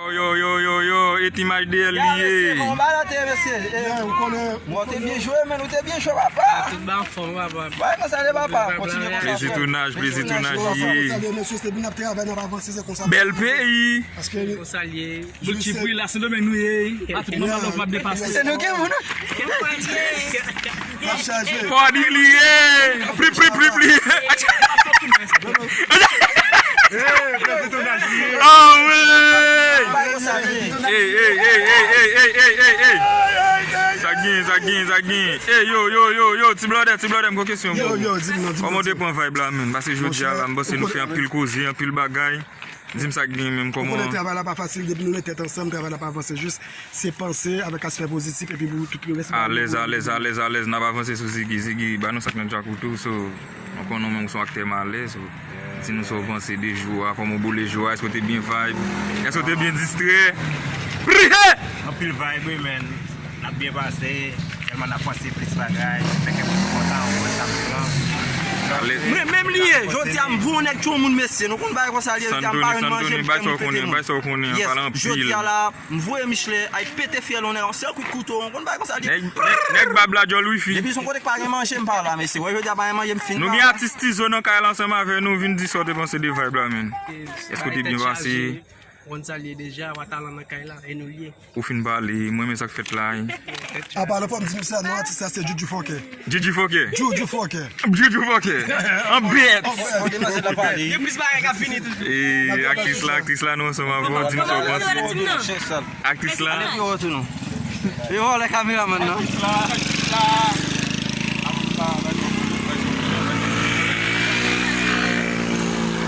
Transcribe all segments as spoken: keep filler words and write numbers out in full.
Yo, yo, yo, yo, yo, e Team H D L li ye. Kòman bagay la te ye, mesye? Mwen te byen jwe, men nou te byen jwe, papa. Tout ba anfòm, papa. Bagay konsa de papa, kontinye konsa. Plezi tounaj, plezi tounaj li ye. Bèl peyi. Konsa li ye. Boul Tibri la, Sendomeng nou ye. A tout moman nou p ap depase. Se nou ki moun. Pòdik li ye. Plip, plip, plip li ye. Ah wi. Ey, ey, ey. Sa gen, sa gen, sa gen. Ey, yo, yo, yo, yo, ti blòdè, ti blòdè, m gon kesyon pou ou. Kòman w te pran vibe la, menm? Paske jodi a la, m panse nou fè anpil koze, anpil bagay. Di m sa k gen menm, kòman? Ou konnen travay la pa fasil, depi nou met tèt ansanm, travay la pa avanse, jis se panse avèk aspè pozitif, epi pou tout le rès. Alèz, alèz, alèz, alèz, n ap avanse sou Ziggy. Ziggy, ba nou sa k nan djakout ou, so, nou konnen w menm ou se yon aktè malè, so, di nou sa w panse de jou a, kòman w boule jou a, èske w te byen vibe, èske w te byen distrè? Priye! Anpil vibe, wi, men. N ap byen pase, sèlman n ap panse plis bagay, fè kèk moun kontan, ou konn sa m di lan. Mwen menm li ye, jodi a m voye yon nèg tchon moun mesye, nou konn bagay konsa li ye, jodi a m pa jwenn manje, m fè moun pete moun. Yes, jodi a la, m voye Michelin, ay pete fyèl yon nèg, yon sèl kout kouto, nou konn bagay konsa li ye. Nèg, nèg, nèg bab la djòl wifi. Depi se yon kote k pa gen manje, m pa la, mesye. Wè, jodi a pa gen manje, m fin pa la. Nou gen atis Tizo nan kay la ansanm avè nou, vin di sa w te panse de vibe la, menn. Èske w te byen pase? Ou konn sa l ye deja, wa talan nan kay la, e nou l ye. Ou fin pale, mwen renmen sa k fèt la, wi. Apa, lè fò m di nou sa, non atis la se Juju Fòkè. Juju Fòkè. Juju Fòkè. Juju Fòkè. An bèt. Gen plis bagay k ap vini toujou. E aktris la, aktris la, nou ansanm avè w, di m sa w panse. Aktris la. E vòlè kameramann nan.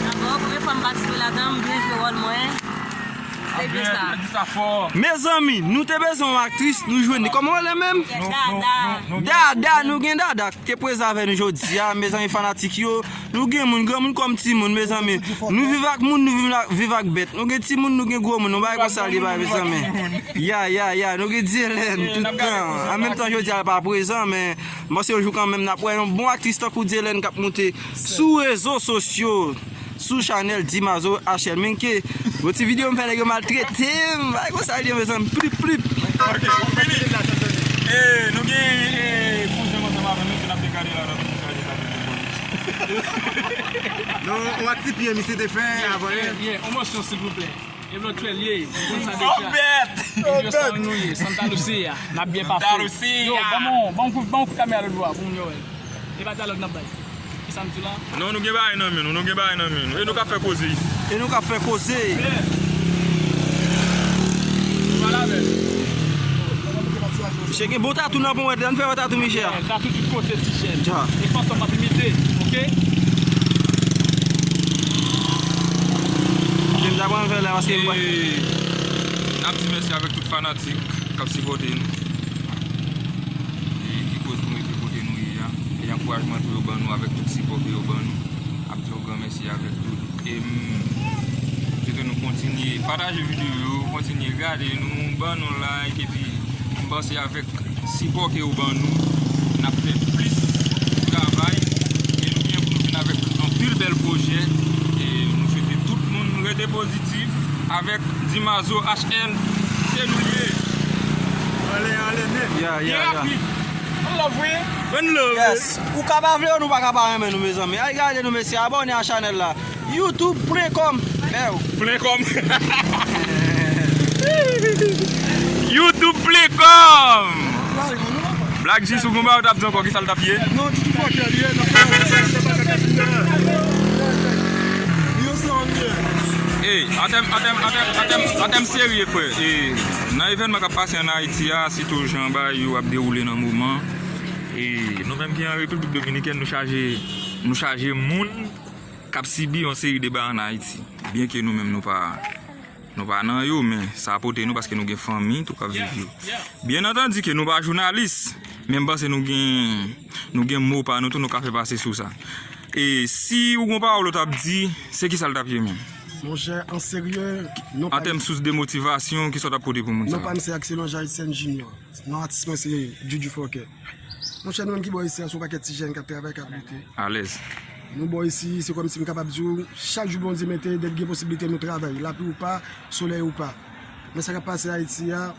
Dabò, premye fwa m patisipe ladan, m byen jwe wòl mwen. Se byen sa. Mezanmi, nou te bezwen yon aktris, nou jwenn li. Kòman w rele menm? Dada. Dada, nou gen Dada ki te prezan avè nou jodi a. Mezanmi, fanatik yo, nou gen moun, granmoun kòm timoun, mezanmi. Nou viv ak moun, nou viv la, viv ak bèt. Nou gen timoun, nou gen gwo moun, nou bagay konsa li ye, mezanmi. Ya, ya, ya, nou gen Dyelèn, tout tan. An menm tan, jodi a, l pa prezan, men m panse yon jou kanmenm, n ap wè yon bon aktris tankou Dyelèn k ap moute sou rezo sosyo. Sou chanèl Dimazo H L. Menm ke gwo ti videyo m fè, nèg yo maltrete m. Bagay konsa li ye, mezanmi. Plip, plip. Ok, nou fini. E, nou gen, e, kouzen m ansanm avè nou, ke n ap dekale la, n ap chaje sa. Non, on a ti pye, misye te fè, avan. Yeah, yeah, on mòso, silvouplè. Evantyèl ye, nou konn sa deja. Epi yo sa nou ye, Santa Lucia, n ap byen pase. Yo, ban m, ban m kout, ban m kout kamera lòt bò a, pou moun yo wè. E pa dyalòg n ap bay. Kisa m di la? Non, nou gen bagay nan men nou, nou gen bagay nan men nou. E nou k ap fè koze isi. E nou k ap fè koze. Nou pale avè l. Misye gen bon tatou nan ponyèt li, ann fè wè tatou misye a. Tatou tout kote, ti jèn. E Fantom ap imite, oke? Misye m ta pran fè la paske m wè. E n ap di mèsi avèk tout fanatik k ap sipòte nou. E ki koz nou rive kote nou ye a. E ankourajman tou yo ban nou avèk tout sipò ke yo ban nou. Ap di yo granmèsi avèk tout. E m swete nou kontinye pataje videyo yo, kontinye gade nou, ban nou like, epi m panse avèk sipò ke yo ban nou, n ap fè plis travay, e nou gen pou nou vin avèk anpil bèl pwojè, e nou swete tout moun rete pozitif avèk Dimazo H L, se nou ye. Anlè, anlè nèt. Ya, ya, ya. Byen rapid. One love, wi. One love. Yes. Ou ka pa vle yo, nou pa ka pa renmen nou, mezanmi. Al gade nou, mesye, abòne a chanèl la. YouTube pwen kòm. Bèw. Pwen kòm. YouTube pwen kòm. Black G, si w gon bagay w t ap di ankò, kisa l t ap ye? Non, Didi Fòkè li ye, n ap fè yon bagay, se bagay k ap vini. Yo, sa w ye. Ey, an tèm, an tèm, an tèm, an tèm, an tèm serye, frè. E, nan evènman k ap pase ann Ayiti a, sitou jan bagay yo ap dewoule nan moman, e nou menm ki an Repiblik Dominikèn, nou chaje, nou chaje moun k ap sibi yon seri de bagay ann Ayiti. Byenke nou menm nou pa, nou pa nan yo, men sa pote nou paske nou gen fanmi tou k ap viv yo. Byen antandi ke nou pa jounalis, men m panse nou gen, nou gen mo pa nou tou nou ka fè pase sou sa. E si ou gon pawòl ou t ap di, se kisa l t ap ye menm? Monchè, an serye, non pa m. An tèm sous de motivasyon, kisa w t ap pote pou moun sa yo? Non pa m se Axelon Jaïcène Junior. Non atis mwen se Djudju Fòkè. Monchè, nou menm ki bò isi a, se yon pakèt ti jèn k ap travay, k ap lite. Alèz. Nou bò isi, se kòmsi m kapab di w, chak jou Bondye mete, dèk gen posiblite nou travay. Lapli ou pa, solèy ou pa. Men sa k ap pase Ayiti a,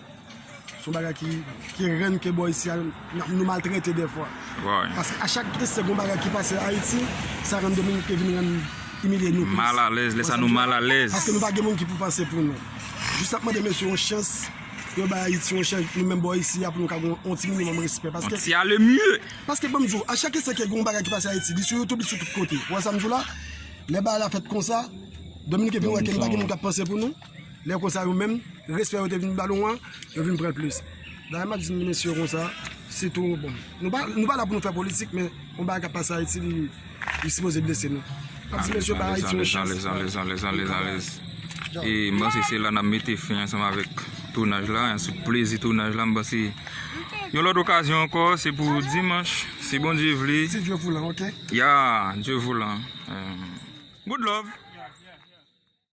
se yon bagay ki, ki rann ke bò isi a, n ap, nou maltrete dèfwa. Paske a chak enstan gen yon bagay ki pase Ayiti, sa rann Dominik vin rann imilye nou plis. Malalèz, lè sa nou malalèz. Paske nou pa gen moun ki pou panse pou nou. Jis ap mande mesye yon chans, yo bay Ayiti yon chans, nou menm bò isi a, pou nou ka gen yon ti minimòm respè. Paske, yon ti alemye. Paske ban m di w, a chak enstan ke gen yon bagay ki pase Ayiti, li sou YouTube, li sou tout kote. Ou wè sa m di w la? Lè bagay la fèt konsa, Dominik vin wè ke nou pa gen moun k ap panse pou nou. Lè konsa yo menm, respè yo te vin ba nou an, yo vin pran l plis. Dayè m ap di mesye yo konsa, sitou, bon, nou pa, nou pa la pou nou fè politik, men yon bagay k ap pase Ayiti, li, li sipoze blese nou. M ap di mesye yo bay Ayiti yon chans. Alèz, alèz, alèz, alèz, alèz, alèz. E m panse se la n ap mete fen ansanm avèk tounaj la, sou plezi tounaj la, m panse yon lòt okazyon ankò, se pou dimanch, si Bondye vle. Si Dye voulan, ok? Ya, Dye voulan. Euh, good love.